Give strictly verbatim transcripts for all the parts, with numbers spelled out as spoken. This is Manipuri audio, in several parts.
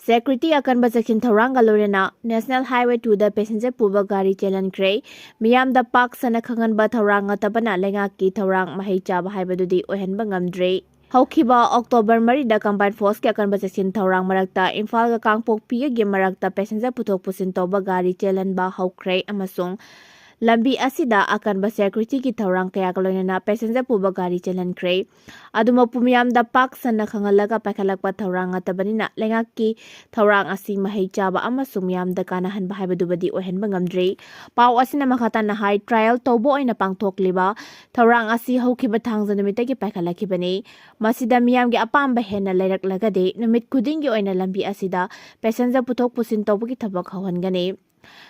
Security ꯑꯀꯟꯕ ꯆꯦꯛꯁꯤꯟ ꯊꯧꯔꯥꯡꯒ ꯂꯣꯏꯅꯅ National Highway two ꯗ passenger ꯄꯨꯕ ꯒꯥꯔꯤ ꯆꯦꯜꯍꯟꯈ꯭ꯔꯦ꯫ ꯃꯤꯌꯥꯝꯗ ꯄꯥꯛ ꯁꯟꯅ ꯈꯪꯍꯟꯕ ꯊꯧꯔꯥꯡ ꯅꯠꯇꯕꯅ ꯂꯩꯉꯥꯛꯀꯤ ꯊꯧꯔꯥꯡ ꯃꯍꯩ ꯆꯥꯕ ꯍꯥꯏꯕꯗꯨꯗꯤ ꯑꯣꯏꯍꯟꯕ ꯉꯝꯗ꯭ꯔꯦ꯫ ꯍꯧꯈꯤꯕ October ꯃꯔꯤꯗ combined force ꯀꯤ ꯑꯀꯟꯕ ꯆꯦꯛꯁꯤꯟ ꯊꯧꯔꯥꯡ ꯃꯔꯛꯇ ꯏꯝꯐꯥꯜꯒ ꯀꯥꯡꯄꯣꯛꯄꯤꯒꯒꯤ ꯃꯔꯛꯇ passenger ꯄꯨꯊꯣꯛ ꯄꯨꯁꯤꯟ ꯇꯧꯕ ꯒꯥꯔꯤ ꯆꯦꯜꯍꯟꯕ ꯍꯧꯈ꯭ꯔꯦ ꯑꯃꯁꯨꯡ ꯂꯝꯕꯤ ꯑꯁꯤꯗ ꯑꯀꯟꯕ security ꯒꯤ ꯊꯧꯔꯥꯡ ꯀꯌꯥꯒ ꯂꯣꯏꯅꯅ passenger ꯄꯨꯕ ꯒꯥꯔꯤ ꯆꯦꯜꯍꯟꯈ꯭ꯔꯦ꯫ ꯑꯗꯨꯃꯛꯄꯨ ꯃꯤꯌꯥꯝꯗ ꯄꯥꯛ ꯁꯟꯅ ꯈꯪꯍꯜꯂꯒ ꯄꯥꯏꯈꯠꯂꯛꯄ ꯊꯧꯔꯥꯡ ꯅꯠꯇꯕꯅꯤꯅ ꯂꯩꯉꯥꯛꯀꯤ ꯊꯧꯔꯥꯡ ꯑꯁꯤ ꯃꯍꯩ ꯆꯥꯕ ꯑꯃꯁꯨꯡ ꯃꯤꯌꯥꯝꯗ ꯀꯥꯟꯅꯍꯟꯕ ꯍꯥꯏꯕꯗꯨꯕꯗꯤ ꯑꯣꯏꯍꯟꯕ ꯉꯝꯗ꯭ꯔꯤ꯫ ꯄꯥꯎ ꯑꯁꯤꯅ ꯃꯈꯥ ꯇꯥꯅ ꯍꯥꯏ, trial ꯇꯧꯕ ꯑꯣꯏꯅ ꯄꯥꯡꯊꯣꯛꯂꯤꯕ ꯊꯧꯔꯥꯡ ꯑꯁꯤ ꯍꯧꯈꯤꯕ ꯊꯥꯡꯖ ꯅꯨꯃꯤꯠꯇꯒꯤ ꯄꯥꯏꯈꯠꯂꯛꯈꯤꯕꯅꯤ꯫ ꯃꯁꯤꯗ ꯃꯤꯌꯥꯝꯒꯤ ꯑꯄꯥꯝꯕ ꯍꯦꯟꯅ ꯂꯩꯔꯛꯂꯒꯗꯤ ꯅꯨꯃꯤꯠ ꯈꯨꯗꯤꯡꯒꯤ ꯑꯣꯏꯅ ꯂꯝꯕꯤ ꯑꯁꯤꯗ passenger ꯄꯨꯊꯣꯛ ꯄꯨꯁꯤꯟ ꯇꯧꯕꯒꯤ ꯊꯕꯛ ꯍꯧꯍꯟꯒꯅꯤ꯫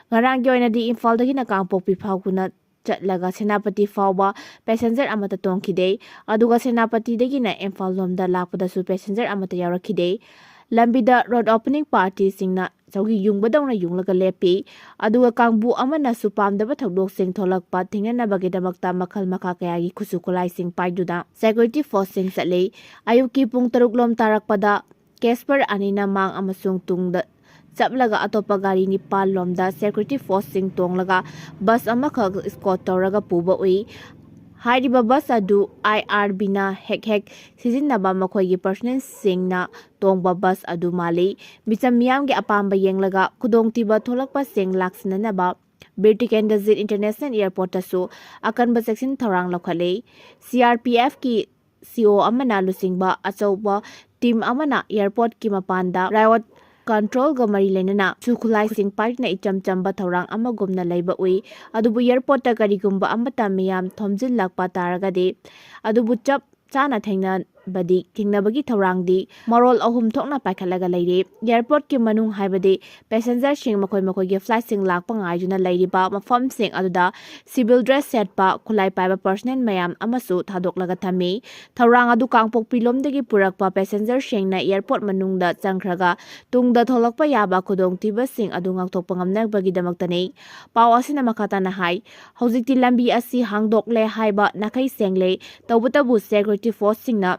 ꯉꯔꯥꯡꯒꯤ ꯑꯣꯏꯅꯗꯤ ꯏꯝꯐꯥꯜꯗꯒꯤꯅ ꯀꯥꯡꯄꯣꯛꯄꯤ ꯐꯥꯎꯗꯨꯅ ꯆꯠꯂꯒ ꯁꯦꯅꯥꯄꯇꯤ ꯐꯥꯎꯕ passenger ꯑꯃꯠꯇ ꯇꯣꯡꯈꯤꯗꯦ꯫ ꯑꯗꯨꯒ ꯁꯦꯅꯥꯄꯇꯤꯗꯒꯤꯅ ꯏꯝꯐꯥꯜ ꯂꯣꯝꯗ ꯂꯥꯛꯄꯗꯁꯨ passenger ꯑꯃꯠꯇ ꯌꯥꯎꯔꯛꯈꯤꯗꯦ꯫ ꯂꯝꯕꯤꯗ road opening party ꯁꯤꯡꯅ ꯆꯧꯀꯤ ꯌꯨꯡꯕꯗꯧꯅ ꯌꯨꯡꯂꯒ ꯂꯦꯞꯄꯤ꯫ ꯑꯗꯨꯒ ꯀꯥꯡꯕꯨ ꯑꯃꯅꯁꯨ ꯄꯥꯝꯗꯕ ꯊꯧꯗꯣꯛꯁꯤꯡ ꯊꯣꯛꯂꯛꯄ ꯊꯤꯡꯅꯅꯕꯒꯤꯗꯃꯛꯇ ꯃꯈꯜ ꯃꯈꯥ ꯀꯌꯥꯒꯤ ꯈꯨꯠꯁꯨ ꯈꯨꯠꯂꯥꯏꯁꯤꯡ ꯄꯥꯏꯗꯨꯅ security force ꯁꯤꯡ ꯆꯠꯂꯤ꯫ ꯑꯌꯨꯛꯀꯤ ꯄꯨꯡ ꯇꯔꯨꯛ ꯂꯣꯝ ꯇꯥꯔꯛꯄꯗ Casper ꯑꯅꯤꯅ ꯃꯥꯡ ꯑꯃꯁꯨꯡ ꯇꯨꯡꯗ ꯆꯞꯂꯒ ꯑꯇꯣꯞꯄ ꯒꯥꯔꯤ ꯅꯤꯄꯥꯜ ꯂꯣꯝꯗ security force ꯁꯤꯡ ꯇꯣꯡꯂꯒ bus ꯑꯃꯈꯛ escort ꯇꯧꯔꯒ ꯄꯨꯕ ꯎꯏ꯫ ꯍꯥꯏꯔꯤꯕ bus ꯑꯗꯨ I R B ꯅ ꯍꯦꯛ ꯍꯦꯛ ꯁꯤꯖꯤꯟꯅꯕ ꯃꯈꯣꯏꯒꯤ personnel ꯁꯤꯡꯅ ꯇꯣꯡꯕ bus ꯑꯗꯨ ꯃꯥꯜꯂꯤ꯫ ꯃꯤꯆꯝ ꯃꯤꯌꯥꯝꯒꯤ ꯑꯄꯥꯝꯕ ꯌꯦꯡꯂꯒ ꯈꯨꯗꯣꯡꯊꯤꯕ ꯊꯣꯛꯂꯛꯄꯁꯤꯡ ꯂꯥꯛꯁꯤꯟꯅꯅꯕ ꯕꯤꯔ ꯇꯤꯀꯦꯟꯗ꯭ꯔꯖꯤꯠ International Airport ꯇꯁꯨ ꯑꯀꯟꯕ ꯆꯦꯛꯁꯤꯟ ꯊꯧꯔꯥꯡ ꯂꯧꯈꯠꯂꯤ꯫ C R P F ꯀꯤ C O ꯑꯃꯅ ꯂꯨꯆꯤꯡꯕ ꯑꯆꯧꯕ team ꯑꯃꯅ airport ꯀꯤ ꯃꯄꯥꯟꯗ riot control ꯒ ꯃꯔꯤ ꯂꯩꯅꯅ ꯈꯨꯠꯁꯨ ꯈꯨꯠꯂꯥꯏꯁꯤꯡ ꯄꯥꯏꯗꯨꯅ ꯏꯆꯝ ꯆꯝꯕ ꯊꯧꯔꯥꯡ ꯑꯃꯒꯨꯝꯅ ꯂꯩꯕ ꯎꯏ꯫ ꯑꯗꯨꯕꯨ airport ꯇ ꯀꯔꯤꯒꯨꯝꯕ ꯑꯃꯠꯇ ꯃꯤꯌꯥꯝ ꯊꯣꯝꯖꯤꯜꯂꯛꯄ ꯇꯥꯔꯒꯗꯤ, ꯑꯗꯨꯕꯨ ꯆꯞ ꯆꯥꯅ ꯊꯦꯡꯅꯕꯗꯤ, ꯊꯦꯡꯅꯕꯒꯤ ꯊꯧꯔꯥꯡꯗꯤ ꯃꯔꯣꯜ ꯑꯍꯨꯝ ꯊꯣꯛꯅ ꯄꯥꯏꯈꯠꯂꯒ ꯂꯩꯔꯤ꯫ Airport ꯀꯤ ꯃꯅꯨꯡ ꯍꯥꯏꯕꯗꯤ passenger ꯁꯤꯡ ꯃꯈꯣꯏ ꯃꯈꯣꯏꯒꯤ flight ꯁꯤꯡ ꯂꯥꯛꯄ ꯉꯥꯏꯗꯨꯅ ꯂꯩꯔꯤꯕ ꯃꯐꯝꯁꯤꯡ ꯑꯗꯨꯗ civil dress ꯁꯦꯠꯄ, ꯈꯨꯠꯂꯥꯏ ꯄꯥꯏꯕ personnel ꯃꯌꯥꯝ ꯑꯃꯁꯨ ꯊꯥꯗꯣꯛꯂꯒ ꯊꯝꯃꯤ꯫ ꯊꯧꯔꯥꯡ ꯑꯗꯨ ꯀꯥꯡꯄꯣꯛꯄꯤ ꯂꯣꯝꯗꯒꯤ ꯄꯨꯔꯛꯄ passenger ꯁꯤꯡꯅ airport ꯃꯅꯨꯡꯗ ꯆꯪꯈ꯭ꯔꯒ ꯇꯨꯡꯗ ꯊꯣꯛꯂꯛꯄ ꯌꯥꯕ ꯈꯨꯗꯣꯡꯊꯤꯕꯁꯤꯡ ꯑꯗꯨ ꯉꯥꯛꯊꯣꯛꯄ ꯉꯝꯅꯕꯒꯤꯗꯃꯛꯇꯅꯤ꯫ ꯄꯥꯎ ꯑꯁꯤꯅ ꯃꯈꯥ ꯇꯥꯅ ꯍꯥꯏ, ꯍꯧꯖꯤꯛꯇꯤ ꯂꯝꯕꯤ ꯑꯁꯤ ꯍꯥꯡꯗꯣꯛꯂꯦ ꯍꯥꯏꯕ ꯅꯥꯈꯩ ꯁꯦꯡꯂꯦ, ꯇꯧꯕꯇꯕꯨ security force ꯁꯤꯡꯅ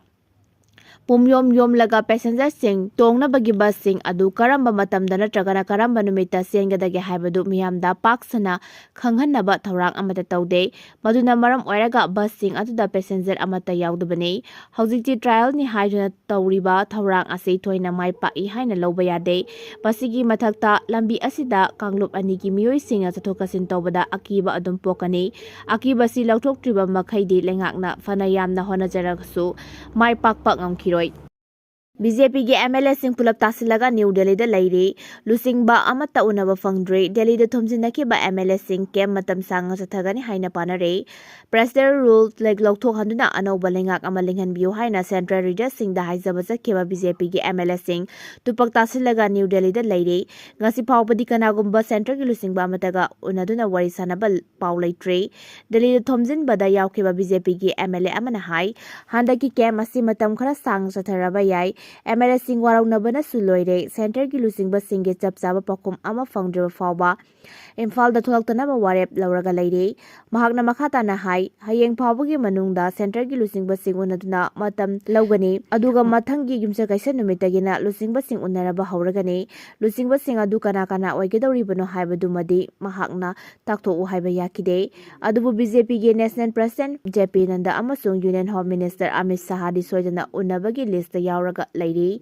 ꯄꯨꯝꯌꯣꯝ ꯌꯣꯝꯂꯒ ꯄꯦꯁꯦꯟꯖꯔꯁꯤꯡ ꯇꯣꯡꯅꯕꯒꯤ ꯕꯁꯁꯤꯡ ꯑꯗꯨ ꯀꯔꯝꯕ ꯃꯇꯝꯗ ꯅꯠꯇ꯭ꯔꯒꯅ ꯀꯔꯝꯕ ꯅꯨꯃꯤꯠꯇ ꯆꯦꯟꯒꯗꯒꯦ ꯍꯥꯏꯕꯗꯨ ꯃꯤꯌꯥꯝꯗ ꯄꯥꯛ ꯁꯟꯅ ꯈꯪꯍꯟꯅꯕ ꯊꯧꯔꯥꯡ ꯑꯃꯠꯇ ꯇꯧꯗꯦ꯫ ꯃꯗꯨꯅ ꯃꯔꯝ ꯑꯣꯏꯔꯒ ꯕꯁꯁꯤꯡ ꯑꯗꯨꯗ ꯄꯦꯁꯦꯟꯖꯔ ꯑꯃꯠꯇ ꯌꯥꯎꯗꯕꯅꯤ꯫ ꯍꯧꯖꯤꯛꯇꯤ ꯇ꯭ꯔꯥꯏꯌꯦꯜꯅꯤ ꯍꯥꯏꯗꯨꯅ ꯇꯧꯔꯤꯕ ꯊꯧꯔꯥꯡ ꯑꯁꯤ ꯊꯣꯏꯅ ꯃꯥꯏ ꯄꯥꯛꯏ ꯍꯥꯏꯅ ꯂꯧꯕ ꯌꯥꯗꯦ꯫ ꯃꯁꯤꯒꯤ ꯃꯊꯛꯇ, ꯂꯝꯕꯤ ꯑꯁꯤꯗ ꯀꯥꯡꯂꯨꯞ ꯑꯅꯤꯒꯤ ꯃꯤꯑꯣꯏꯁꯤꯡꯅ ꯆꯠꯊꯣꯛ ꯆꯠꯁꯤꯟ ꯇꯧꯕꯗ ꯑꯀꯤꯕ ꯑꯗꯨꯝ ꯄꯣꯛꯀꯅꯤ꯫ ꯑꯀꯤꯕꯁꯤ ꯂꯧꯊꯣꯛꯇ꯭ꯔꯤꯕ ꯃꯈꯩꯗꯤ ꯂꯩꯉꯥꯛꯅ ꯐꯅ ꯌꯥꯝꯅ ꯍꯣꯠꯅꯖꯔꯒꯁꯨ ꯃꯥꯏ ꯄꯥꯛꯄ ꯉꯝꯈꯤꯔꯣꯏ꯫ ꯕꯤ ꯖꯦ ꯄꯤꯒꯤ ꯑꯦꯝ ꯑꯦꯜ ꯑꯦꯁꯤꯡ ꯄꯨꯂꯞ ꯇꯥꯁꯤꯜꯂꯒ ꯅ꯭ꯌꯨ ꯗꯦꯜꯂꯤꯗ ꯂꯩꯔꯤ꯫ ꯂꯨꯆꯤꯡꯕ ꯑꯃꯠꯇ ꯎꯅꯕ ꯐꯪꯗ꯭ꯔꯤ꯫ ꯗꯦꯜꯂꯤꯗ ꯊꯣꯝꯖꯤꯟꯅꯈꯤꯕ ꯑꯦꯝ ꯑꯦꯜ ꯑꯦꯁꯤꯡ ꯀꯦꯝ ꯃꯇꯝ ꯁꯥꯡꯅ ꯆꯠꯊꯒꯅꯤ ꯍꯥꯏꯅ ꯄꯥꯅꯔꯤ꯫ ꯄ꯭ꯔꯦꯁꯤꯗꯦꯟ ꯔꯨꯜ ꯂꯧꯊꯣꯛꯍꯟꯗꯨꯅ ꯑꯅꯧꯕ ꯂꯩꯉꯥꯛ ꯑꯃ ꯂꯤꯡꯍꯟꯕꯤꯌꯨ ꯍꯥꯏꯅ ꯁꯦꯟꯇ꯭ꯔꯦꯜ ꯂꯤꯗꯔꯁꯤꯡꯗ ꯍꯥꯏꯖꯕ ꯆꯠꯈꯤꯕ ꯕꯤ ꯖꯦ ꯄꯤꯒꯤ ꯑꯦꯝ ꯑꯦꯜ ꯑꯦꯁꯤꯡ ꯇꯨꯄꯛ ꯇꯥꯁꯤꯜꯂꯒ ꯅ꯭ꯌꯨ ꯗꯦꯜꯂꯤꯗ ꯂꯩꯔꯤ꯫ ꯉꯁꯤ ꯐꯥꯎꯕꯗꯤ ꯀꯅꯥꯒꯨꯝꯕ ꯁꯦꯟꯇ꯭ꯔꯦꯜꯒꯤ ꯂꯨꯆꯤꯡꯕ ꯑꯃꯠꯇꯒ ꯎꯅꯗꯨꯅ ꯋꯥꯔꯤ ꯁꯥꯅꯕ ꯄꯥꯎ ꯂꯩꯇ꯭ꯔꯤ꯫ ꯗꯦꯜꯂꯤꯗ ꯊꯣꯝꯖꯤꯟꯕꯗ ꯌꯥꯎꯈꯤꯕ ꯕꯤ ꯖꯦ ꯄꯤꯒꯤ ꯑꯦꯝ ꯑꯦꯜ ꯑꯦ ꯑꯃꯅ ꯍꯥꯏ, ꯍꯟꯗꯛꯀꯤ ꯀꯦꯝ ꯑꯁꯤ ꯃꯇꯝ ꯈꯔ ꯁꯥꯡꯅ ꯆꯠꯊꯔꯕ ꯌꯥꯏ꯫ ꯑꯦꯝ ꯑꯦꯜ ꯑꯦꯁꯤꯡ ꯋꯥꯔꯧꯅꯕꯅꯁꯨ ꯂꯣꯏꯔꯦ꯫ ꯁꯦꯟꯇ꯭ꯔꯦꯜꯒꯤ ꯂꯨꯆꯤꯡꯕꯁꯤꯡꯒꯤ ꯆꯞ ꯆꯥꯕ ꯄꯥꯎꯈꯨꯝ ꯑꯃ ꯐꯪꯗ꯭ꯔꯤꯕ ꯐꯥꯎꯕ ꯏꯝꯐꯥꯜꯗ ꯊꯣꯛꯂꯛꯇꯅꯕ ꯋꯥꯔꯦꯞ ꯂꯧꯔꯒ ꯂꯩꯔꯤ꯫ ꯃꯍꯥꯛꯅ ꯃꯈꯥ ꯇꯥꯅ ꯍꯥꯏ, ꯍꯌꯦꯡ ꯐꯥꯎꯕꯒꯤ ꯃꯅꯨꯡꯗ ꯁꯦꯟꯇ꯭ꯔꯦꯜꯒꯤ ꯂꯨꯆꯤꯡꯕꯁꯤꯡ ꯎꯅꯗꯨꯅ ꯃꯇꯝ ꯂꯧꯒꯅꯤ, ꯑꯗꯨꯒ ꯃꯊꯪꯒꯤ ꯌꯨꯝꯁꯀꯩꯁ ꯅꯨꯃꯤꯠꯇꯒꯤꯅ ꯂꯨꯆꯤꯡꯕꯁꯤꯡ ꯎꯅꯔꯕ ꯍꯧꯔꯒꯅꯤ꯫ ꯂꯨꯆꯤꯡꯕꯁꯤꯡ ꯑꯗꯨ ꯀꯅꯥ ꯀꯅꯥ ꯑꯣꯏꯒꯗꯧꯔꯤꯕꯅꯣ ꯍꯥꯏꯕꯗꯨꯃꯗꯤ ꯃꯍꯥꯛꯅ ꯇꯥꯛꯊꯣꯛꯎ ꯍꯥꯏꯕ ꯌꯥꯈꯤꯗꯦ꯫ ꯑꯗꯨꯕꯨ ꯕꯤ ꯖꯦ ꯄꯤꯒꯤ ꯅꯦꯁꯅꯦꯜ ꯄ꯭ꯔꯁꯤꯗꯦꯟꯠ ꯖꯦ ꯄꯤ ꯅꯟꯗ ꯑꯃꯁꯨꯡ ꯌꯨꯅꯤꯌꯟ ꯍꯣꯝ ꯃꯤꯅꯤꯁꯇꯔ ꯑꯃꯤꯠ ꯁꯥꯍꯗꯤ ꯁꯣꯏꯗꯅ ꯎꯅꯕꯒꯤ ꯂꯤꯁꯇ ꯌꯥꯎꯔꯒ ꯂꯩꯔꯤ꯫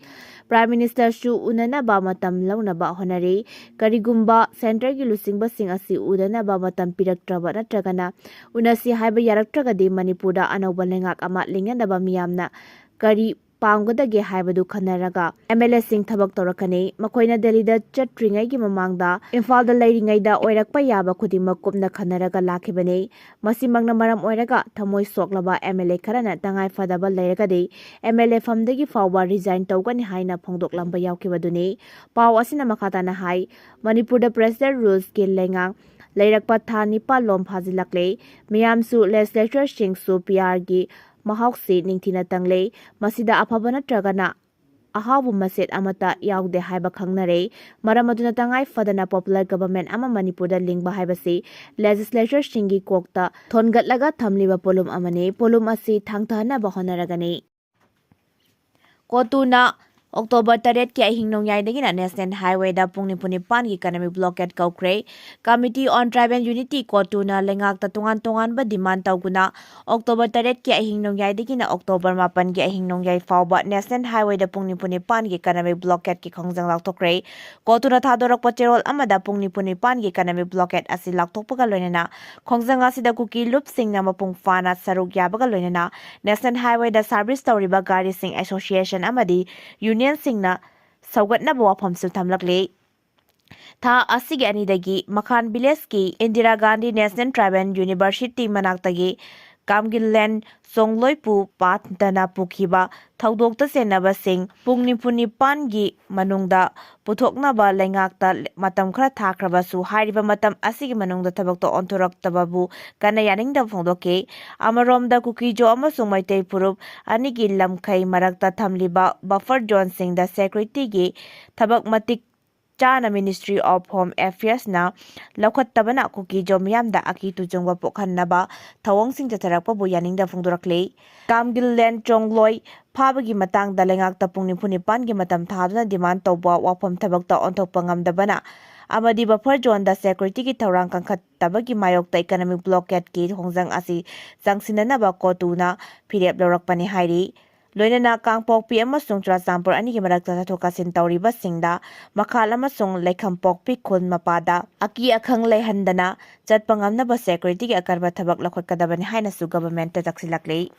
ꯄ꯭ꯔꯥꯏꯝ ꯃꯤꯅꯤꯁꯇꯔꯁꯨ ꯎꯅꯅꯕ ꯃꯇꯝ ꯂꯧꯅꯕ ꯍꯣꯠꯅꯔꯤ꯫ ꯀꯔꯤꯒꯨꯝꯕ ꯁꯦꯟꯇ꯭ꯔꯦꯜꯒꯤ ꯂꯨꯆꯤꯡꯕꯁꯤꯡ ꯑꯁꯤ ꯎꯅꯅꯕ ꯃꯇꯝ ꯄꯤꯔꯛꯇ꯭ꯔꯕ ꯅꯠꯇ꯭ꯔꯒꯅ ꯎꯅꯁꯤ ꯍꯥꯏꯕ ꯌꯥꯔꯛꯇ꯭ꯔꯒꯗꯤ ꯃꯅꯤꯄꯨꯔꯗ ꯑꯅꯧꯕ ꯂꯩꯉꯥꯛ ꯑꯃ ꯂꯤꯡꯅꯅꯕ ꯃꯤꯌꯥꯝꯅ ꯀꯔꯤ ꯄꯥꯝꯒꯗꯒꯦ ꯍꯥꯏꯕꯗꯨ ꯈꯟꯅꯔꯒ ꯑꯦꯝ ꯑꯦꯜ ꯑꯦꯁꯤꯡ ꯊꯕꯛ ꯇꯧꯔꯛꯀꯅꯤ꯫ ꯃꯈꯣꯏꯅ ꯗꯦꯜꯂꯤꯗ ꯆꯠꯇ꯭ꯔꯤꯉꯩꯒꯤ ꯃꯃꯥꯡꯗ ꯏꯝꯐꯥꯜꯗ ꯂꯩꯔꯤꯉꯩꯗ ꯑꯣꯏꯔꯛꯄ ꯌꯥꯕ ꯈꯨꯗꯤꯡꯃꯛ ꯀꯨꯞꯅ ꯈꯟꯅꯔꯒ ꯂꯥꯛꯈꯤꯕꯅꯤ꯫ ꯃꯁꯤꯃꯛꯅ ꯃꯔꯝ ꯑꯣꯏꯔꯒ ꯊꯃꯣꯏ ꯁꯣꯛꯂꯕ ꯑꯦꯝ ꯑꯦꯜ ꯑꯦ ꯈꯔꯅ ꯇꯉꯥꯏ ꯐꯗꯕ ꯂꯩꯔꯒꯗꯤ ꯑꯦꯝ ꯑꯦꯜ ꯑꯦ ꯐꯝꯗꯒꯤ ꯐꯥꯎꯕ ꯔꯤꯖꯥꯏꯟ ꯇꯧꯒꯅꯤ ꯍꯥꯏꯅ ꯐꯣꯡꯗꯣꯛꯂꯝꯕ ꯌꯥꯎꯈꯤꯕꯗꯨꯅꯤ꯫ ꯄꯥꯎ ꯑꯁꯤꯅ ꯃꯈꯥ ꯇꯥꯅ ꯍꯥꯏ, ꯃꯅꯤꯄꯨꯔꯗ ꯄ꯭ꯔꯦꯁꯤꯗꯦꯟꯠ ꯔꯨꯜꯁꯀꯤ ꯂꯩꯉꯥꯛ ꯂꯩꯔꯛꯄ ꯊꯥ ꯅꯤꯄꯥꯜ ꯂꯣꯝ ꯐꯥꯖꯤꯜꯂꯛꯂꯦ꯫ ꯃꯤꯌꯥꯝꯁꯨ, ꯂꯦꯖꯤꯁꯂꯦꯇꯔꯁꯤꯡꯁꯨ ꯄꯤ ꯑꯥꯔꯒꯤ ꯃꯍꯥꯎꯁꯤ ꯅꯤꯡꯊꯤꯅ ꯇꯪꯂꯦ꯫ ꯃꯁꯤꯗ ꯑꯐꯕ ꯅꯠꯇ꯭ꯔꯒꯅ ꯑꯍꯥꯎꯕ ꯃꯆꯦꯠ ꯑꯃꯠꯇ ꯌꯥꯎꯗꯦ ꯍꯥꯏꯕ ꯈꯪꯅꯔꯦ꯫ ꯃꯔꯝ ꯑꯗꯨꯅ ꯇꯉꯥꯏ ꯐꯗꯅ ꯄꯣꯄꯨꯂꯔ ꯒꯚꯔꯟꯃꯦꯟꯠ ꯑꯃ ꯃꯅꯤꯄꯨꯔꯗ ꯂꯤꯡꯕ ꯍꯥꯏꯕꯁꯤ ꯂꯦꯖꯤꯁꯂꯦꯇꯔꯁꯤꯡꯒꯤ ꯀꯣꯛꯇ ꯊꯣꯟꯒꯠꯂꯒ ꯊꯝꯂꯤꯕ ꯄꯣꯠꯂꯨꯝ ꯑꯃꯅꯤ꯫ ꯄꯣꯠꯂꯨꯝ ꯑꯁꯤ ꯊꯥꯡꯊꯍꯟꯅꯕ ꯍꯣꯠꯅꯔꯒꯅꯤ꯫ ꯀꯣꯇꯨꯅ ꯑꯣꯛꯇꯣꯕꯔ ꯇꯔꯦꯠꯀꯤ ꯑꯍꯤꯡ ꯅꯣꯡꯌꯥꯏꯗꯒꯤꯅ National Highwayꯗ ꯄꯨꯡ ꯅꯤꯐꯨ ꯅꯤꯄꯥꯟꯒꯤ economic blockade ꯀꯧꯈ꯭ꯔꯦ꯫ Committee on Tribal Unity ꯀꯣꯇꯨꯅ ꯂꯩꯉꯥꯛꯇ ꯇꯣꯉꯥꯟ ꯇꯣꯉꯥꯟꯕ demand ꯇꯧꯗꯨꯅ ꯑꯣꯛꯇꯣꯕꯔ ꯇꯔꯦꯠꯀꯤ ꯑꯍꯤꯡ ꯅꯣꯡꯌꯥꯏꯗꯒꯤꯅ ꯑꯣꯛꯇꯣꯕꯔ ꯃꯥꯄꯟꯒꯤ ꯑꯍꯤꯡ ꯅꯣꯡꯌꯥꯏ ꯐꯥꯎꯕ National Highwayꯗ ꯄꯨꯡ ꯅꯤꯐꯨ ꯅꯤꯄꯥꯟꯒꯤ economic blockade ꯀꯤ ꯈꯣꯡꯖꯪ ꯂꯥꯎꯊꯣꯛꯈ꯭ꯔꯦ꯫ ꯀꯣꯇꯨꯅ ꯊꯥꯗꯣꯔꯛꯄ ꯆꯦꯔꯣꯜ ꯑꯃꯗ ꯄꯨꯡ ꯅꯤꯐꯨ ꯅꯤꯄꯥꯟꯒꯤ economic blockade ꯑꯁꯤ ꯂꯥꯎꯊꯣꯛꯄꯒ ꯂꯣꯏꯅꯅ ꯈꯣꯡꯖꯪ ꯑꯁꯤꯗ ꯀꯨꯀꯤ ꯂꯨꯞꯁꯤꯡꯅ ꯃꯄꯨꯡ ꯐꯥꯅ ꯁꯔꯨꯛ ꯌꯥꯕꯒ ꯂꯣꯏꯅꯅ National Highwayꯗ service ꯇꯧꯔꯤꯕ ꯒꯥꯔꯤꯁꯤꯡ association ꯑꯃꯗꯤ unionꯁꯤꯡꯅ ꯁꯧꯒꯠꯅꯕ ꯋꯥꯐꯝꯁꯨ ꯊꯝꯂꯛꯂꯤ꯫ ꯊꯥ ꯑꯁꯤꯒꯤ ꯑꯅꯤꯗꯒꯤ ꯃꯈꯥꯟ villageꯀꯤ Indira Gandhi National Tribal University ꯃꯅꯥꯛꯇꯒꯤ ꯀꯥꯝꯒꯤꯜꯂꯦꯟ ꯆꯣꯡꯂꯣꯏꯄꯨ ꯄꯥꯠꯇꯅ ꯄꯨꯈꯤꯕ ꯊꯧꯗꯣꯛꯇ ꯆꯦꯟꯅꯕꯁꯤꯡ ꯄꯨꯡ ꯅꯤꯐꯨ ꯅꯤꯄꯥꯟꯒꯤ ꯃꯅꯨꯡꯗ ꯄꯨꯊꯣꯛꯅꯕ ꯂꯩꯉꯥꯛꯇ ꯃꯇꯝ ꯈꯔ ꯊꯥꯈ꯭ꯔꯕꯁꯨ, ꯍꯥꯏꯔꯤꯕ ꯃꯇꯝ ꯑꯁꯤꯒꯤ ꯃꯅꯨꯡꯗ ꯊꯕꯛꯇ ꯑꯣꯟꯊꯣꯔꯛꯇꯕꯕꯨ ꯀꯟꯅ ꯌꯥꯅꯤꯡꯗꯕ ꯐꯣꯡꯗꯣꯛꯈꯤ꯫ ꯑꯃꯔꯣꯝꯗ, ꯀꯨꯀꯤꯖꯣ ꯑꯃꯁꯨꯡ ꯃꯩꯇꯩ ꯐꯨꯔꯨꯞ ꯑꯅꯤꯒꯤ ꯂꯝꯈꯩ ꯃꯔꯛꯇ ꯊꯝꯂꯤꯕ buffer zoneꯁꯤꯡꯗ securityꯒꯤ ꯊꯕꯛ ꯃꯇꯤꯛ ꯆꯥꯅ Ministry of Home Affairsꯅ ꯂꯧꯈꯠꯇꯕꯅ ꯀꯨꯀꯤꯖꯣ ꯃꯤꯌꯥꯝꯗ ꯑꯀꯤ ꯇꯨꯖꯨꯡꯕ ꯄꯣꯛꯍꯟꯅꯕ ꯊꯧꯑꯣꯡꯁꯤꯡ ꯆꯠꯊꯔꯛꯄꯕꯨ ꯌꯥꯅꯤꯡꯗꯕ ꯐꯣꯡꯗꯣꯔꯛꯂꯤ꯫ ꯀꯥꯝꯒꯤꯜꯂꯦꯟ ꯆꯣꯡꯂꯣꯏ ꯐꯥꯕꯒꯤ ꯃꯇꯥꯡꯗ ꯂꯩꯉꯥꯛꯇ ꯄꯨꯡ ꯅꯤꯐꯨ ꯅꯤꯄꯥꯟꯒꯤ ꯃꯇꯝ ꯊꯥꯗꯨꯅ demand ꯇꯧꯕ ꯋꯥꯐꯝ ꯊꯕꯛꯇ ꯑꯣꯟꯊꯣꯛꯄ ꯉꯝꯗꯕꯅ ꯑꯃꯗꯤ buffer zoneꯗ securityꯒꯤ ꯊꯧꯔꯥꯡ ꯀꯟꯈꯠꯇꯕꯒꯤ ꯃꯥꯌꯣꯛꯇ economic blockadeꯀꯤ ꯈꯣꯡꯖꯪ ꯑꯁꯤ ꯆꯪꯁꯤꯟꯅꯅꯕ ꯀꯣꯇꯨꯅ ꯐꯤꯔꯦꯞ ꯂꯧꯔꯛꯄꯅꯤ ꯍꯥꯏꯔꯤ꯫ ꯂꯣꯏꯅꯅ ꯀꯥꯡꯄꯣꯛꯄꯤ ꯑꯃꯁꯨꯡ ꯆꯨꯔꯥꯆꯥꯟꯄꯨꯔ ꯑꯅꯤꯒꯤ ꯃꯔꯛꯇ ꯆꯠꯊꯣꯛ ꯀꯥꯁꯤꯟ ꯇꯧꯔꯤꯕꯁꯤꯡꯗ ꯃꯈꯥꯜ ꯑꯃꯁꯨꯡ ꯂꯩꯈꯝꯄꯣꯛꯄꯤ ꯈꯨꯜ ꯃꯄꯥꯗ ꯑꯀꯤ ꯑꯈꯪ ꯂꯩꯍꯟꯗꯅ ꯆꯠꯄ ꯉꯝꯅꯕ securityꯒꯤ ꯑꯀꯟꯕ ꯊꯕꯛ ꯂꯧꯈꯠꯀꯗꯕꯅꯤ ꯍꯥꯏꯅꯁꯨ governmentꯇ ꯇꯛꯁꯤꯜꯂꯛꯂꯤ꯫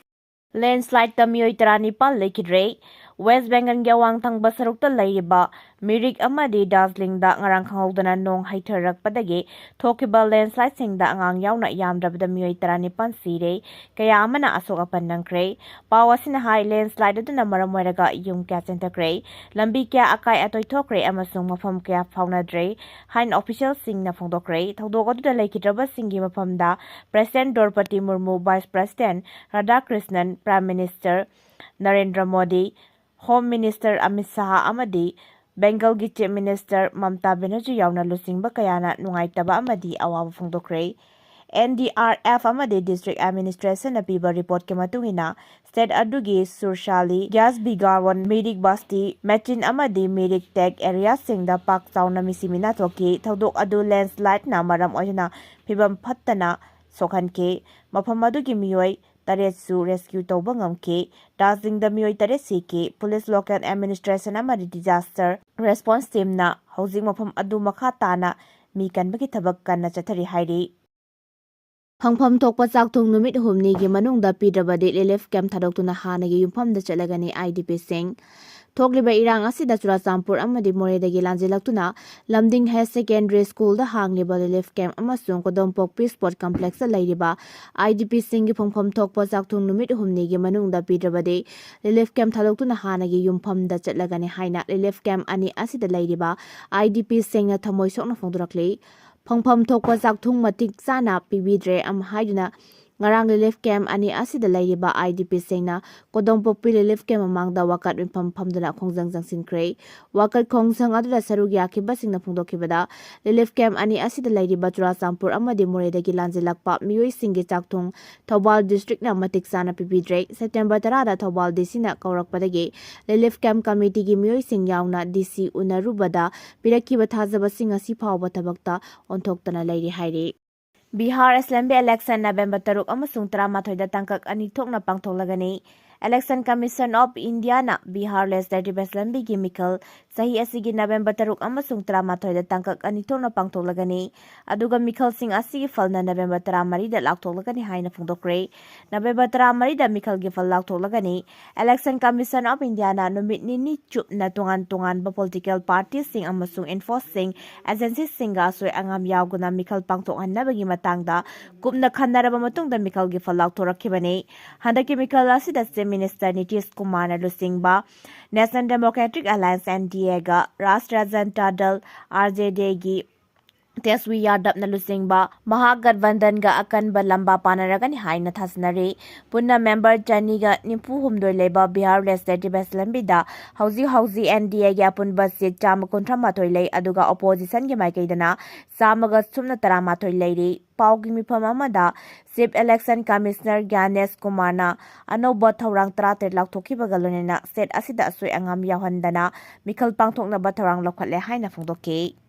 Landslideꯇ ꯃꯤꯑꯣꯏ ꯇꯔꯥꯅꯤꯄꯥꯜ ꯂꯩꯈꯤꯗ꯭ꯔꯦ꯫ West Bengalꯒꯤ ꯑꯋꯥꯡ ꯊꯪꯕ ꯁꯔꯨꯛꯇ ꯂꯩꯔꯤꯕ ꯃꯤꯔꯤꯛ ꯑꯃꯗꯤ ꯗꯥꯔꯖꯤꯂꯤꯡꯗ ꯉꯔꯥꯡ ꯈꯪꯍꯧꯗꯅ ꯅꯣꯡ ꯍꯩꯊꯔꯛꯄꯗꯒꯤ ꯊꯣꯛꯈꯤꯕ landslideꯁꯤꯡꯗ ꯑꯉꯥꯡ ꯌꯥꯎꯅ ꯌꯥꯝꯗ꯭ꯔꯕꯗ ꯃꯤꯑꯣꯏ ꯇꯔꯥꯅꯤꯄꯥꯜ ꯁꯤꯔꯦ, ꯀꯌꯥ ꯑꯃꯅ ꯑꯁꯣꯛ ꯑꯄꯟ ꯅꯪꯈ꯭ꯔꯦ꯫ ꯄꯥꯎ ꯑꯁꯤꯅ ꯍꯥꯏ, landslide ꯑꯗꯨꯅ ꯃꯔꯝ ꯑꯣꯏꯔꯒ ꯌꯨꯝ ꯀꯌꯥ ꯆꯦꯟꯊꯈ꯭ꯔꯦ, ꯂꯝꯕꯤ ꯀꯌꯥ ꯑꯀꯥꯏ ꯑꯇꯣꯏ ꯊꯣꯛꯈ꯭ꯔꯦ ꯑꯃꯁꯨꯡ ꯃꯐꯝ ꯀꯌꯥ ꯐꯥꯎꯅꯗ꯭ꯔꯦ ꯍꯥꯏꯅ officialꯁꯤꯡꯅ ꯐꯣꯡꯗꯣꯛꯈ꯭ꯔꯦ꯫ ꯊꯧꯗꯣꯛ ꯑꯗꯨꯗ ꯂꯩꯈꯤꯗ꯭ꯔꯕꯁꯤꯡꯒꯤ ꯃꯐꯝꯗ President ꯗ꯭ꯔꯧꯄꯗꯤ ꯃꯨꯔꯃꯨ, Vice President Radhakrishnan, Prime Minister Narendra Modi, Home Minister Amit Shah ꯑꯃꯗꯤ ꯕꯦꯡꯒꯜꯒꯤ Chief Minister ꯃꯝꯇꯥ ꯕꯦꯅꯔꯖꯤ ꯌꯥꯎꯅ ꯂꯨꯆꯤꯡꯕ ꯀꯌꯥꯅ ꯅꯨꯡꯉꯥꯏꯇꯕ ꯑꯃꯗꯤ ꯑꯋꯥꯕ ꯐꯣꯡꯗꯣꯛꯈ꯭ꯔꯦ꯫ ꯑꯦꯟ ꯗꯤ ꯑꯥꯔ ꯑꯦꯐ ꯑꯃꯗꯤ ꯗꯤꯁꯇ꯭ꯔꯤꯛ ꯑꯦꯗꯃꯤꯅꯤꯁꯇ꯭ꯔꯦꯁꯟꯅ ꯄꯤꯕ ꯔꯤꯄꯣꯔꯠꯀꯤ ꯃꯇꯨꯡ ꯏꯟꯅ, ꯁ꯭ꯇꯦꯠ ꯑꯗꯨꯒꯤ ꯁꯨꯔꯁꯥꯂꯤ, ꯒ꯭ꯌꯥꯁ ꯕꯤꯒꯥꯋꯟ, ꯃꯤꯔꯤꯛ ꯕꯥꯁꯇꯤ, ꯃꯦꯆꯤꯟ ꯑꯃꯗꯤ ꯃꯤꯔꯤꯛ ꯇꯦꯛ ꯑꯦꯔꯤꯌꯥꯁꯤꯡꯗ ꯄꯥꯛ ꯆꯥꯎꯅ ꯃꯤꯁꯤ ꯃꯤꯅꯥ ꯊꯣꯛꯈꯤ꯫ ꯊꯧꯗꯣꯛ ꯑꯗꯨ ꯂꯦꯟꯁꯂꯥꯏꯗꯅ ꯃꯔꯝ ꯑꯣꯏꯗꯨꯅ ꯐꯤꯕꯝ ꯐꯠꯇꯅ ꯁꯣꯛꯍꯟꯈꯤ꯫ ꯃꯐꯝ ꯑꯗꯨꯒꯤ ꯃꯤꯑꯣꯏ ꯇꯔꯦꯠꯁꯨ ꯔꯦꯁꯀ꯭ꯌꯨ ꯇꯧꯕ ꯉꯝꯈꯤ꯫ ꯗꯥꯔꯖꯤꯂꯤꯡꯗ ꯃꯤꯑꯣꯏ ꯇꯔꯦꯠ ꯁꯤꯈꯤ꯫ ꯄꯨꯂꯤꯁ, ꯂꯣꯀꯦꯜ ꯑꯦꯗꯃꯤꯅꯤꯁꯇ꯭ꯔꯦꯁꯟ ꯑꯃꯗꯤ ꯗꯤꯖꯥꯁꯇꯔ ꯔꯦꯁꯄꯣꯟꯁ ꯇꯤꯝꯅ ꯍꯧꯖꯤꯛ ꯃꯐꯝ ꯑꯗꯨ ꯃꯈꯥ ꯇꯥꯅ ꯃꯤ ꯀꯟꯕꯒꯤ ꯊꯕꯛ ꯀꯟꯅ ꯆꯠꯊꯔꯤ ꯍꯥꯏꯔꯤ꯫ ꯐꯪꯐꯝ ꯊꯣꯛꯄ ꯆꯥꯛꯊꯨꯡ ꯅꯨꯃꯤꯠ ꯍꯨꯝꯅꯤꯒꯤ ꯃꯅꯨꯡꯗ ꯄꯤꯗ꯭ꯔꯕꯗꯤ ꯔꯤꯂꯤꯐ ꯀꯦꯝꯞ ꯊꯥꯗꯣꯛꯇꯨꯅ ꯍꯥꯟꯅꯒꯤ ꯌꯨꯝꯐꯝꯗ ꯆꯠꯂꯒꯅꯤ ꯑꯥꯏ ꯗꯤ ꯄꯤꯁꯤꯡ꯫ ꯊꯣꯛꯂꯤꯕ ꯏꯔꯥꯡ ꯑꯁꯤꯗ ꯆꯨꯔꯥꯆꯥꯟꯄꯨꯔ ꯑꯃꯗꯤ ꯃꯣꯔꯦꯗꯒꯤ ꯂꯥꯟꯖꯦꯜꯂꯛꯇꯨꯅ ꯂꯝꯗꯤꯡ ꯍꯥꯌꯔ ꯁꯦꯀꯦꯟꯗꯔꯤ ꯁ꯭ꯀꯨꯜꯗ ꯍꯥꯡꯂꯤꯕ ꯔꯤꯂꯤꯐ ꯀꯦꯝꯞ ꯑꯃꯁꯨꯡ ꯀꯣꯗꯣꯝꯄꯣꯛꯄꯤ ꯁ꯭ꯄꯣꯔꯠ ꯀꯝꯄ꯭ꯂꯦꯛꯁꯇ ꯂꯩꯔꯤꯕ ꯑꯥꯏ ꯗꯤ ꯄꯤꯁꯤꯡꯒꯤ ꯐꯪꯐꯝ ꯊꯣꯛꯄ ꯆꯥꯛꯊꯨꯡ ꯅꯨꯃꯤꯠ ꯍꯨꯝꯅꯤꯒꯤ ꯃꯅꯨꯡꯗ ꯄꯤꯗ꯭ꯔꯕꯗꯤ ꯔꯤꯂꯤꯐ ꯀꯦꯝꯞ ꯊꯥꯗꯣꯛꯇꯨꯅ ꯍꯥꯟꯅꯒꯤ ꯌꯨꯝꯐꯝꯗ ꯆꯠꯂꯒꯅꯤ ꯍꯥꯏꯅ ꯔꯤꯂꯤꯐ ꯀꯦꯝꯞ ꯑꯅꯤ ꯑꯁꯤꯗ ꯂꯩꯔꯤꯕ ꯑꯥꯏ ꯗꯤ ꯄꯤꯁꯤꯡꯅ ꯊꯃꯣꯏ ꯁꯣꯛꯅ ꯐꯣꯡꯗꯣꯔꯛꯂꯤ꯫ ꯐꯪꯐꯝ ꯊꯣꯛꯄ ꯆꯥꯛꯊꯨꯡ ꯃꯇꯤꯛ ꯆꯥꯅ ꯄꯤꯕꯤꯗ꯭ꯔꯦ ꯑꯃ ꯍꯥꯏꯗꯨꯅ ꯉꯔꯥꯡ ꯔꯤꯂꯤꯐ ꯀꯦꯝꯞ ꯑꯅꯤ ꯑꯁꯤꯗ ꯂꯩꯔꯤꯕ ꯑꯥꯏ ꯗꯤ ꯄꯤꯁꯤꯡꯅ ꯀꯣꯗꯣꯝꯄꯣꯛꯄꯤ ꯔꯤꯂꯤꯐ ꯀꯦꯝꯞ ꯃꯃꯥꯡꯗ ꯋꯥꯀꯠ ꯃꯤꯐꯝ ꯐꯝꯗꯨꯅ ꯈꯣꯡꯖꯪ ꯆꯪꯁꯤꯟꯈ꯭ꯔꯦ꯫ ꯋꯥꯀꯠ ꯈꯣꯡꯖꯪ ꯑꯗꯨꯗ ꯁꯔꯨꯛ ꯌꯥꯈꯤꯕꯁꯤꯡꯅ ꯐꯣꯡꯗꯣꯛꯈꯤꯕꯗ, ꯔꯤꯂꯤꯐ ꯀꯦꯝꯞ ꯑꯅꯤ ꯑꯁꯤꯗ ꯂꯩꯔꯤꯕ ꯆꯨꯔꯥꯆꯥꯟꯄꯨꯔ ꯑꯃꯗꯤ ꯃꯣꯔꯦꯗꯒꯤ ꯂꯥꯟꯖꯦꯜꯂꯛꯄ ꯃꯤꯑꯣꯏꯁꯤꯡꯒꯤ ꯆꯥꯛꯊꯨꯡ ꯊꯧꯕꯥꯜ ꯗꯤꯁꯇ꯭ꯔꯤꯛꯅ ꯃꯇꯤꯛ ꯆꯥꯅ ꯄꯤꯕꯤꯗ꯭ꯔꯦ꯫ ꯁꯦꯞꯇꯦꯝꯕꯔ ꯇꯔꯥꯗ ꯊꯧꯕꯥꯜ ꯗꯤ ꯁꯤꯅ ꯀꯧꯔꯛꯄꯗꯒꯤ ꯔꯤꯂꯤꯐ ꯀꯦꯝꯞ ꯀꯃꯤꯇꯤꯒꯤ ꯃꯤꯑꯣꯏꯁꯤꯡ ꯌꯥꯎꯅ ꯗꯤ ꯁꯤ ꯎꯅꯔꯨꯕꯗ ꯄꯤꯔꯛꯈꯤꯕ ꯊꯥꯖꯕꯁꯤꯡ ꯉꯁꯤ ꯐꯥꯎꯕ ꯊꯕꯛꯇ ꯑꯣꯟꯊꯣꯛꯇꯅ ꯂꯩꯔꯤ ꯍꯥꯏꯔꯤ꯫ ꯕꯤꯍꯥꯔ ꯑꯦꯁꯦꯝꯕ꯭ꯂꯤ ꯏꯂꯦꯛꯁꯟ ꯅꯕꯦꯝꯕꯔ ꯇꯔꯨꯛ ꯑꯃꯁꯨꯡ ꯇꯔꯥꯃꯥꯊꯣꯏꯗ ꯇꯥꯡꯀꯛ ꯑꯅꯤ ꯊꯣꯛꯅ ꯄꯥꯡꯊꯣꯛꯂꯒꯅꯤ꯫ ꯏꯂꯦꯛꯁꯟ ꯀꯃꯤꯁꯟ ꯑꯣꯐ ꯏꯟꯗꯤꯌꯥꯅ ꯕꯤꯍꯥꯔ ꯂꯦꯖꯤꯁꯂꯦꯇꯤꯚ ꯑꯦꯁꯦꯝꯕ꯭ꯂꯤꯒꯤ ꯃꯤꯈꯜ ꯆꯍꯤ ꯑꯁꯤꯒꯤ ꯅꯕꯦꯝꯕꯔ ꯇꯔꯨꯛ ꯑꯃꯁꯨꯡ ꯇꯔꯥꯃꯥꯊꯣꯏꯗ ꯇꯥꯡꯀꯛ ꯑꯅꯤ ꯊꯣꯛꯅ ꯄꯥꯡꯊꯣꯛꯂꯒꯅꯤ, ꯑꯗꯨꯒ ꯃꯤꯈꯜꯁꯤꯡ ꯑꯁꯤꯒꯤ ꯐꯜꯅ ꯅꯕꯦꯝꯕꯔ ꯇꯔꯥꯃꯔꯤꯗ ꯂꯥꯎꯊꯣꯛꯂꯒꯅꯤ ꯍꯥꯏꯅ ꯐꯣꯡꯗꯣꯛꯈ꯭ꯔꯦ꯫ ꯅꯕꯦꯝꯕꯔ ꯇꯔꯥꯃꯔꯤꯗ ꯃꯤꯈꯜꯒꯤ ꯐꯜ ꯂꯥꯎꯊꯣꯛꯂꯒꯅꯤ꯫ ꯏꯂꯦꯛꯁꯟ ꯀꯃꯤꯁꯟ ꯑꯣꯐ ꯏꯟꯗꯤꯌꯥꯅ ꯅꯨꯃꯤꯠ ꯅꯤꯅꯤ ꯆꯨꯞꯅ ꯇꯣꯉꯥꯟ ꯇꯣꯉꯥꯟꯕ ꯄꯣꯂꯤꯇꯤꯀꯦꯜ ꯄꯥꯔꯇꯤꯁꯤꯡ ꯑꯃꯁꯨꯡ ꯏꯟꯐꯣꯔꯁꯤꯡ ꯑꯦꯖꯦꯟꯁꯤꯁꯤꯡꯒ ꯑꯁꯣꯏ ꯑꯉꯥꯝ ꯌꯥꯎꯗꯅ ꯃꯤꯈꯜ ꯄꯥꯡꯊꯣꯛꯍꯟꯅꯕꯒꯤ ꯃꯇꯥꯡꯗ ꯀꯨꯞꯅ ꯈꯟꯅꯔꯕ ꯃꯇꯨꯡꯗ ꯃꯤꯈꯜꯒꯤ ꯐꯜ ꯂꯥꯎꯊꯣꯔꯛꯈꯤꯕꯅꯤ꯫ ꯍꯟꯗꯛꯀꯤ ꯃꯤꯈꯜ ꯑꯁꯤꯗ ꯆꯤꯐ ꯃꯤꯅꯤꯁꯇꯔ ꯅꯤꯇꯤꯁ ꯀꯨꯃꯥꯔꯅ ꯂꯨꯆꯤꯡꯕ national democratic alliance, N D ꯑꯦꯒ ꯔꯥꯁꯇ꯭ꯔꯤꯌꯥ ꯖꯟꯇꯥ ꯗꯜ, ꯑꯥꯔ ꯖꯦ ꯗꯤꯒꯤ ꯇꯦꯖꯁ꯭ꯋꯤ ꯌꯥꯗꯕꯅ ꯂꯨꯆꯤꯡꯕ ꯃꯍꯥꯒꯠꯕꯟꯙꯟꯒ ꯑꯀꯟꯕ ꯂꯝꯕꯥ ꯄꯥꯅꯔꯒꯅꯤ ꯍꯥꯏꯅ ꯊꯥꯖꯅꯔꯤ꯫ ꯄꯨꯟꯅ ꯃꯦꯝꯕꯔ ꯆꯅꯤꯒ ꯅꯤꯐꯨ ꯍꯨꯝꯗꯣꯏ ꯂꯩꯕ ꯕꯤꯍꯥꯔ ꯂꯦꯖꯤꯁꯂꯦꯇꯤꯚ ꯑꯦꯁꯦꯝꯕ꯭ꯂꯤꯗ ꯍꯧꯖꯤꯛ ꯍꯧꯖꯤꯛ NDAꯒꯤ ꯑꯄꯨꯟꯕ ꯁꯤꯠ ꯆꯥꯝꯃ ꯀꯨꯟꯊ꯭ꯔꯥ ꯃꯥꯊꯣꯏ ꯂꯩ, ꯑꯗꯨꯒ ꯑꯣꯄꯣꯖꯤꯁꯟꯒꯤ ꯃꯥꯏꯀꯩꯗꯅ ꯆꯥꯝꯃꯒ ꯁꯨꯞꯅ ꯇꯔꯥꯃꯥꯊꯣꯏ ꯂꯩꯔꯤ꯫ ꯄꯥꯎꯒꯤ ꯃꯤꯐꯝ ꯑꯃꯗ Chief Election Commissioner ꯒ꯭ꯌꯥꯅꯦꯁ ꯀꯨꯃꯥꯔꯅ ꯑꯅꯧꯕ ꯊꯧꯔꯥꯡ ꯇꯔꯥꯇꯔꯦꯠ ꯂꯥꯎꯊꯣꯛꯈꯤꯕꯒ ꯂꯣꯏꯅꯅ ꯁꯤꯠ ꯑꯁꯤꯗ ꯑꯁꯣꯏ ꯑꯉꯥꯝ ꯌꯥꯎꯍꯟꯗꯅ ꯃꯤꯈꯜ ꯄꯥꯡꯊꯣꯛꯅꯕ ꯊꯧꯔꯥꯡ ꯂꯧꯈꯠꯂꯦ ꯍꯥꯏꯅ ꯐꯣꯡꯗꯣꯛꯈꯤ꯫